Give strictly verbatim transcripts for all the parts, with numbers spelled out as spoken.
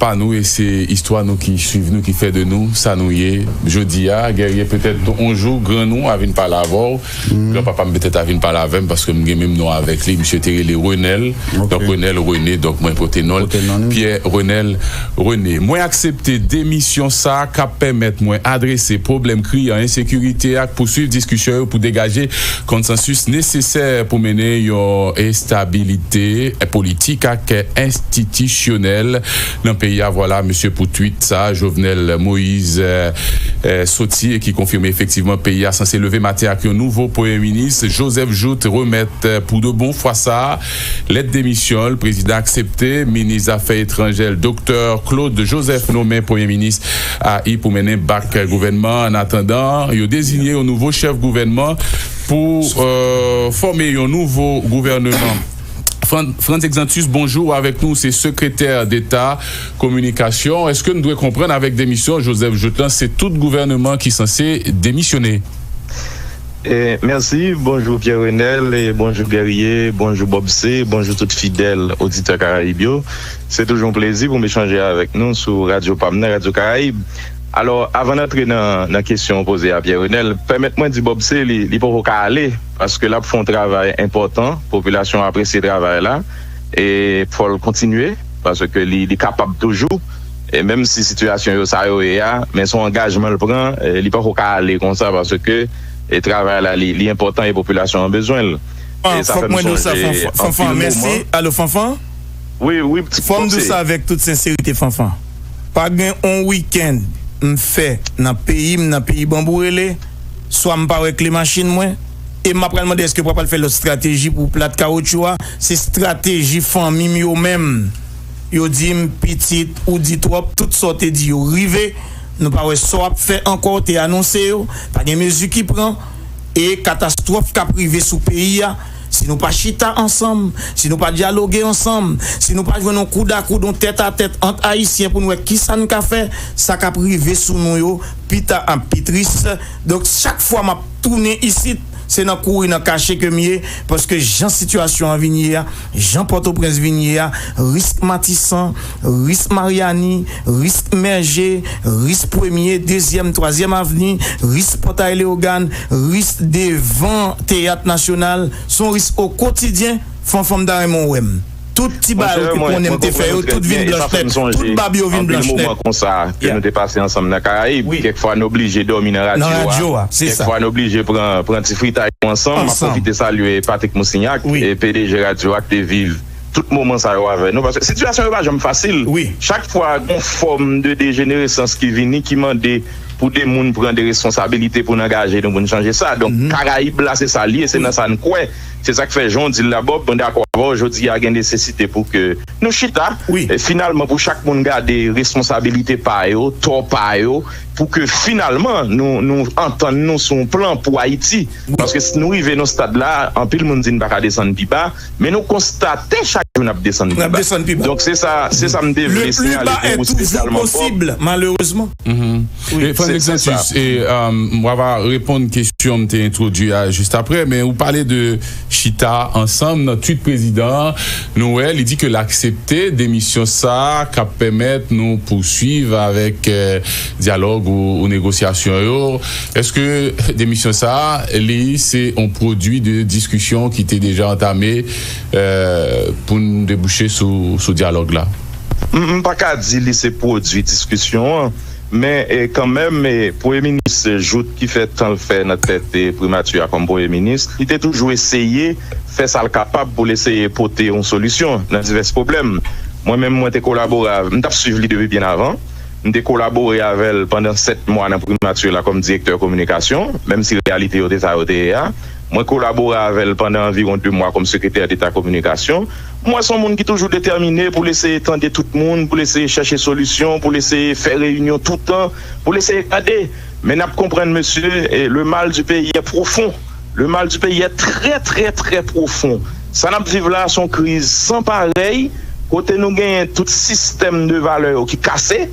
pa nou e se istwa nou ki swiv nou, ki fè de nou sa nou ye jodi a. Guerrier, petèt yon jou, grann ou a vin pale avè w. Granpapa m petèt a vin pale avè m, paske m gen menm non avèk li. Misye te rele Renel. Donk, Renel René, donk mwen pote non l. Pierre Renel René. Mwen aksepte demisyon sa a k ap pèmèt mwen adrese pwoblèm kriyan ensekirite ak pouswiv diskisyon yo pou degaje konsansis nesesè pou mennen yon estabilite politik ak enstitisyonèl nan peyi a. Vwala, mesye, pou tweet sa Jovenel Moïse, eh, eh, soti e ki konfime efektivman peyi a sanse leve maten ak yon nouvo premye minis. Joseph Jouthe remèt, eh, pou de bon fwa sa a lèt demisyon l. Prezidan aksepte. Minis zafè etranjè l, Doktè Claude Joseph, nonmen premye minis a i pou mennen bak gouvènman. An atandan, yo deziye yon nouvo chèf gouvènman pou, eh, fòme yon nouvo gouvènman. Fran-, Frantz Exantus, bonjou, avèk nou, se sekretè deta kominikasyon. Èske n dwe konprann avèk demisyon Joseph Jouthe lan, se tout gouvènman ki sanse demisyone? E, mèsi, bonjou Pierre Renel, e bonjou Guerrier, bonjou Bob C, bonjou tout fidèl oditè Karayib yo. Se toujou yon plezi pou m echanje avèk nou sou radyo pa m nan, Radyo Karayib. Alò, avan n antre nan, nan kesyon w poze a Pierre Renel, pèmèt mwen di Bob C li, li poko ka ale, paske l ap fè yon travay enpòtan, popilasyon an apresye travay la, e fò l kontinye, paske li, li kapab toujou, e menm si sitiyasyon yo sa yo ye a, men se yon angajman l pran, e li poko ka ale konsa, paske e travay la, li, li enpòtan e popilasyon an bezwen l. E sa fè m sonje anpil moman. Fanfan, mèsi. Alo, Fanfan? Wi, wi, Fò m di w sa avèk tout senserite, Fanfan. Pa gen on wikenn m fè nan peyi m, nan peyi Banbou Rele, swa m pa wè kle machin mwen, e m ap pral mande èske pral fè lòt estrateji pou plat kawotchou a, se estrateji fanmi m yo menm. Yo di m, pitit, ou di twòp, tout sa w te di yo rive, nou pa wè sa w ap fè ankò, w te anonse yo, pa gen mezi ki pran, e katastwòf k ap rive sou peyi a, si nou pa chita ansanm, si nou pa dyaloge ansanm, si nou pa jwenn yon koud a koud, yon tèt a tèt ant Ayisyen pou n wè kisa n ka fè, sa k ap rive sou nou yo, pita ap pi tris. Donk, chak fwa m ap tounen isit, se nan kouri nan kache ke m ye, paske jan sitiyasyon an vin ye a, jan Pòtoprens vin ye a, risk Matisan, risk Maryani, risk Mèje, risk Premye, Dezyèm, Twazyèm Avni, risk Pòtay Leyogàn, risk devan Teyat Nasyonal, se yon risk o kotidyen. Fanfan, m ta renmen w wè m. Tout ti bagay ou te konnen m te fè yo, tout vin blanch nèt. Tout bab yo vin blanch nèt. Konsa ke nou te pase ansanm nan Karayib. Kèk fwa n oblije dòmi nan radyo a. Kèk fwa n oblije pran, pran ti fritay nou ansanm. M ap pwofite salye Patrick Moussignac, e P D G radyo a, ki te viv tout moman sa yo avè nou. Paske sitiyasyon yo pa janm fasil. Chak fwa, gon fòm de dejeneresans ki vini, ki mande pou de moun pran de responsabilite pou n angaje nou, pou n chanje sa. Donk, Karayib la, se sa l ye, se nan sa n kwè. Se sa k fè, jan w di l la, Bob, mwen dakò avè w, jodi a gen nesesite pou ke nou chita, e finalman pou chak moun gade responsabilite pa yo, tò pa yo, pou ke finalman nou, nou antann nou sou yon plan pou Ayiti. Paske si nou rive nan stad la, anpil moun di n pa ka desann pi ba, men nou konstate chak jou n ap desann pi ba. Donk se sa, se sa m te vle siyale pou ou espesyalman, Bob. Malerezman. E Frantz Exantus, e, um, w ava reponn kesyon m te entwodui a jis apre, men ou pale de chita ansanm nan tweet prezidan an. Nou wè, li di ke l aksepte demisyon sa a k ap pèmèt nou pouswiv avèk, eh, dyalòg ou, ou negosyasyon yo. Èske demisyon sa a, li se yon pwodui de diskisyon ki te deja antame, eh, pou n debouche sou, sou dyalòg la? M, m pa ka di li se pwodui diskisyon an, men, e, kanmenm, e, Premye Minis Jouthe ki fè tan l fè nan tèt, e, Primati a kòm Premye Minis, li te toujou eseye fè sa l kapab pou l eseye pote yon solisyon nan divès pwoblèm. Mwen menm, mwen te kolabore avè, m t ap swiv li depi byen avan. M te kolabore avè l pandan sèt mwa nan Primati la kòm direktè kominikasyon, menm si reyalite yo te sa yo te ye a. Mwen kolabore avè l pandan anviwon de mwa kòm sekretè deta kominikasyon. Mwen se yon moun ki toujou detèmine pou l eseye tande tout moun, pou l eseye chèche solisyon, pou l eseye fè reyinyon toutan, pou l eseye gade. Men n ap konprann, mesye, eh, le mal du pays est profond. Le mal du pays est très, très, très profond. Sa n ap viv la, se yon kriz san parèy, kote nou genyen tout sistèm de valè yo ki kase,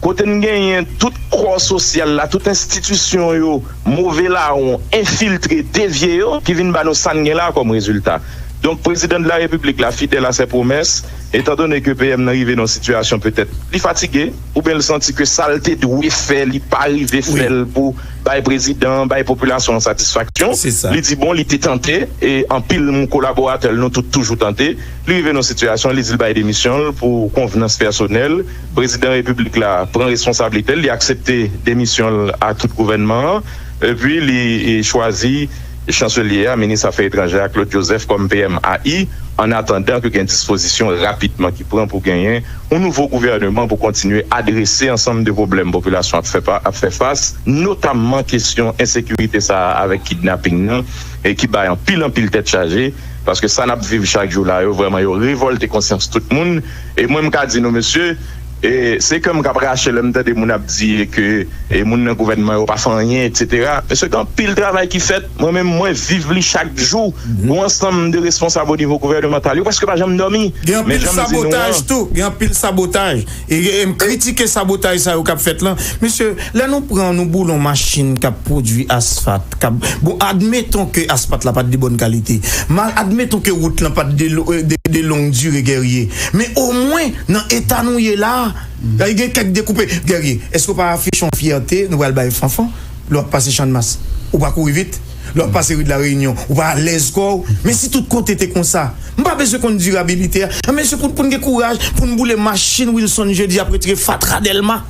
kote n genyen tout kò sosyal la, tout enstitisyon yo, move lawon, enfiltre, devye yo, ki vin ba nou sa n gen la kòm rezilta. Donk, Prezidan de la Repiblik la, fidèl a ses promesses, Etandone ke P M nan rive nan yon sitiyasyon petèt li fatige, oubyen l santi ke sa l te dwe fè, li pa rive fè l pou bay prezidan, bay popilasyon an satisfaksyon, li di bon, li te tante, e anpil moun kolaboratè l, nou tout toujou tante. Li rive nan yon sitiyasyon, li di l bay demisyon l pou konvenans pèsonèl. Prezidan repiblik la pran responsablite l, li aksepte demisyon l a tout gouvènman an, epi li e, chwazi chanselye a, minis afè etranjè a, Claude Joseph, kòm P M A I, an atandan ke gen dispozisyon rapidman ki pran pou genyen yon nouvo gouvèneman pou kontinye adrese ansanm de pwoblèm popilasyon ap fè, pa, ap fè fas, notamman kesyon ensekirite sa a avèk kidnaping nan, e ki bay anpil, anpil tèt chaje, paske sa n ap viv chak jou la yo, vrèman, yo revòlte konsyans tout moun. E mwen, m ka di nou, mesye, e se kè m k ap rache lè m tande moun ap di ke e moun nan gouvènman yo pa fè anyen, etsetera. Mesye, gen anpil travay ki fèt. Mwen menm, mwen viv li chak jou. Gon ansanm de responsab o nivo gouvènemantal, yo prèske pa janm dòmi. Gen anpil sabotaj tou, gen anpil sabotaj. E, e m kritike sabotaj sa yo k ap fèt lan. Mesye, lè nou pran, nou boule yon machin k ap pwodui asfalt, k ap, bon, admeton ke asfalt la pa t de bòn kalite. Mal, admeton ke wout lan pa t de, lo- de, de long dire, Guerrier. Men omwen, nan eta nou ye la, la, gen kèk dekoupe. Guerrier, èske w pa afiche yon fyète nou pral bay Fanfan? Lè w ap pase Channmas, ou pa kouri vit? Lè w ap pase ri de la Reyinyon, ou pa alèz kò w? Men si tout kote te konsa, m pa bezwen konn dirabilite a. Men se pou, pou n gen kouraj, pou n boule machin Wilson Jeudi ap retire fatra Dèlma.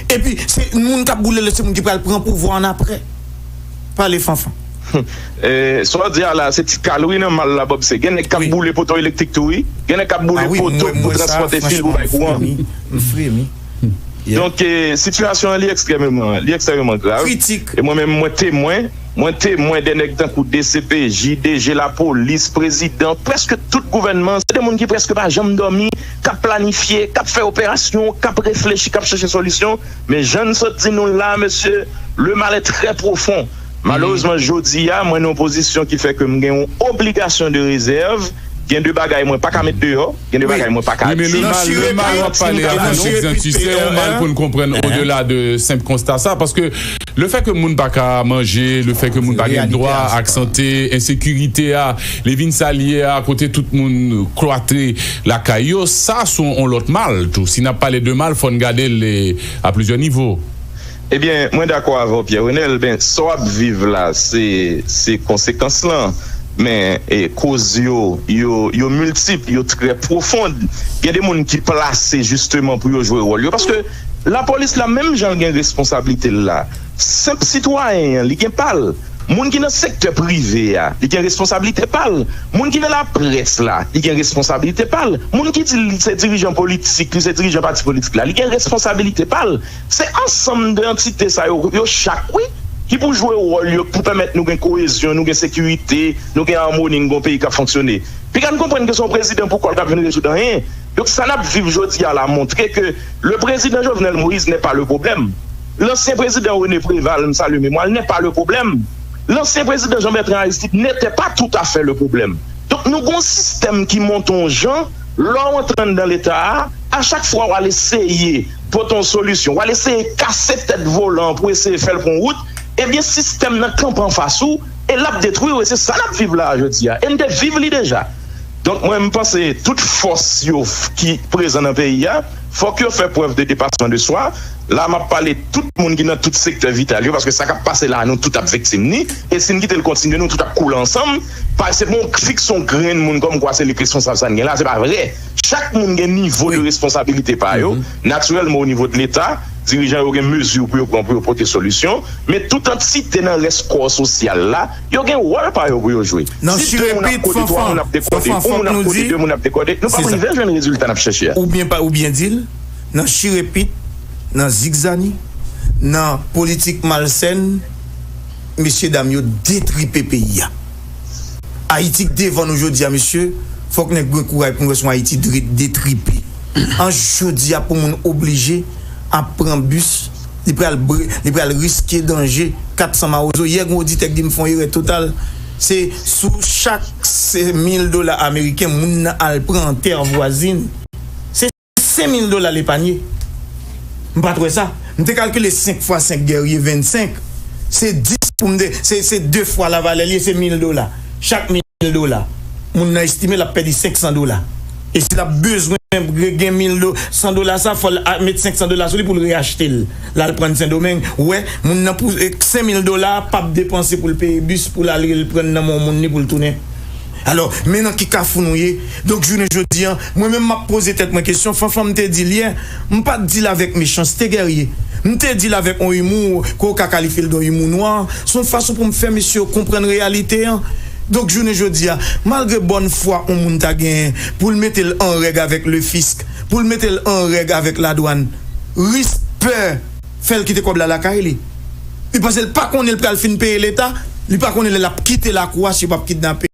Epi, se moun k ap boule l, se moun ki pral pran pouvwa an apre. Pale, Fanfan. Eh, sa w di a la, se ti kal wi nan mal la, Bob. Se gen nèg k ap boule poto elektrik tou wi. Gen nèg k ap boule poto pou transpòte fil pou bay kouran. M fremi. Donk, eh, sitiyasyon an li ekstrèmeman, li ekstrèmeman grav. Kritik. E mwen menm, mwen temwen, mwen temwen de nèg tankou D C P J, D G lapolis, prezidan, prèske tout gouvènman, se de moun ki prèske pa janm dòmi, k ap planifye, k ap fè operasyon, k ap reflechi, k ap chèche solisyon. Men jan n sot di nou l la, mesye, le mal est très profond. Malerezman, jodi a, mwen nan yon pozisyon ki fè ke m gen yon obligasyon de rezèv. Gen de bagay mwen pa ka met deyò, gen de bagay mwen pa ka di. Wi, men le mal, le mal w ap pale a, Francis Jean, tu sais, yon mal pou n konprann odela de senp konsta sa, paske le fè ke moun pa ka manje, le fè ke moun pa gen dwa ak sante, ensekirite a, li vin sa l ye a, kote tout moun klwate lakay yo, sa se yon lòt mal tou. Si n ap pale de mal, fò n gade l, eh, a plizyè nivo. Ebyen, mwen dakò avè w, Pierre Renel. Ben, sa w ap viv la, se, se konsekans lan. Men, e, koz yo, yo, yo miltip, yo trè pwofon. Gen de moun ki plase jisteman pou yo jwe wòl yo. Paske lapolis la, menm jan l gen responsablite l la, senp sitwayen an, li gen pa l. Moun ki nan sektè prive a, li gen responsablite pa l. Moun ki nan laprès la, li gen responsablite pa l. Moun ki di li se dirijan politik, li se dirijan pati politik la, li gen responsablite pa l. Se ansanm de antite sa yo, yo chak, wi, ki pou jwe wòl yo, pou pèmèt nou gen koyezyon, nou gen sekirite, nou gen amoni, nou gen yon peyi k ap fonksyone. Piga n konprann ke se yon prezidan pou kò l k ap vin rezoud anyen. Donk, sa n ap viv jodi a la montre ke le président Jovenel Moïse n'est pas le problème. L'ancien président René Préval, m salye memwa l, n'est pas le problème. L'ancien président Jean-Bertrand Aristide n'était pas tout à fait le problème. Donk, nou gen yon sistèm ki monte yon jan, lè w antre anndan Leta a, a chak fwa w al eseye pote yon solisyon, w al eseye kase tèt volan an pou eseye fè l pran wout, ebyen, sistèm nan kanpe anfas ou e l ap detwi w, e se sa n ap viv la a jodi a. E n te viv li deja. Donk, mwen, m panse tout fòs yo f- ki prezan nan peyi a, fòk yo fè prèv de depasman de swa. La, m ap pale tout moun ki nan tout sektè vital yo, paske sa k ap pase la a, nou tout ap viktim ni. E si n kite l kontinye, nou tout ap koule ansanm. Pa, se pa yon fikse yon grenn moun kòmkwa se li k responsab sa n gen la, se pa vre. Chak moun gen nivo de responsabilite pa yo. Natirèlman, o nivo de Leta, dirijan yo gen mezi pou yo pran pou yo pote solisyon. Men tout antite nan rès kò sosyal la, yo gen wòl pa yo pou yo jwe. Si de moun ap kode, twa moun ap dekode, yon moun ap kode, de moun ap dekode, nou p ap rive jwenn rezilta n ap chèche a. Ou byen pa, ou byen di l, nan chirepit, nan zigzani, nan politik malsèn, mesyedam yo detripe peyi a. Ayiti k devan nou jodi a, mesye, fòk nèg gen kouraj pou n wè se yon Ayiti dri- detripe. An jodi a, pou moun oblije ap pran bis, li pral bri- li pral riske danje, kat san mawozo. Yè, gen oditè k di m fè yon erè total. Se sou chak se mil dola ameriken, moun nan al pran an tè vwazin. Se senk mil dola l epanye. M pa t wè sa. M te kalkile senk fwa senk, Guerrier, vennsenk. Se dis pou m de, se, se de fwa lavalè l ye, se mil dola. Chak mil dola, moun nan estime l ap pèdi senk san dola. E si l ap bezwen gen mil do, san dola sa, fò l a- met senk san dola sou li pou l reyachte l. L al pran Sendomeng. Wè, moun nan pou senk mil dola p ap depanse pou l peye bis pou l al reprann nan men yon moun li pou l tounen. Alò, men nan ki kafou nou ye. Donk, jounen jodi a, mwen menm m ap poze tèt mwen kesyon, Fanfan, m te di l yè, m pa t di l avèk mechanste, Guerrier. M te di l avèk yon imou, ke w ka kalifye l de yon imou nwa. Se yon fason pou m fè mesye yo konprann reyalite an. Donk, jounen jodi a, malgre bòn fwa yon moun ta genyen pou l mete l an règ avèk le fisk, pou l mete l an règ avèk ladwàn, risk, pè, fè l kite kòb la lakay li. Li panse l pa konnen l pral fin peye Leta, li pa konnen lè l ap kite lakou a si yo p ap kidnape.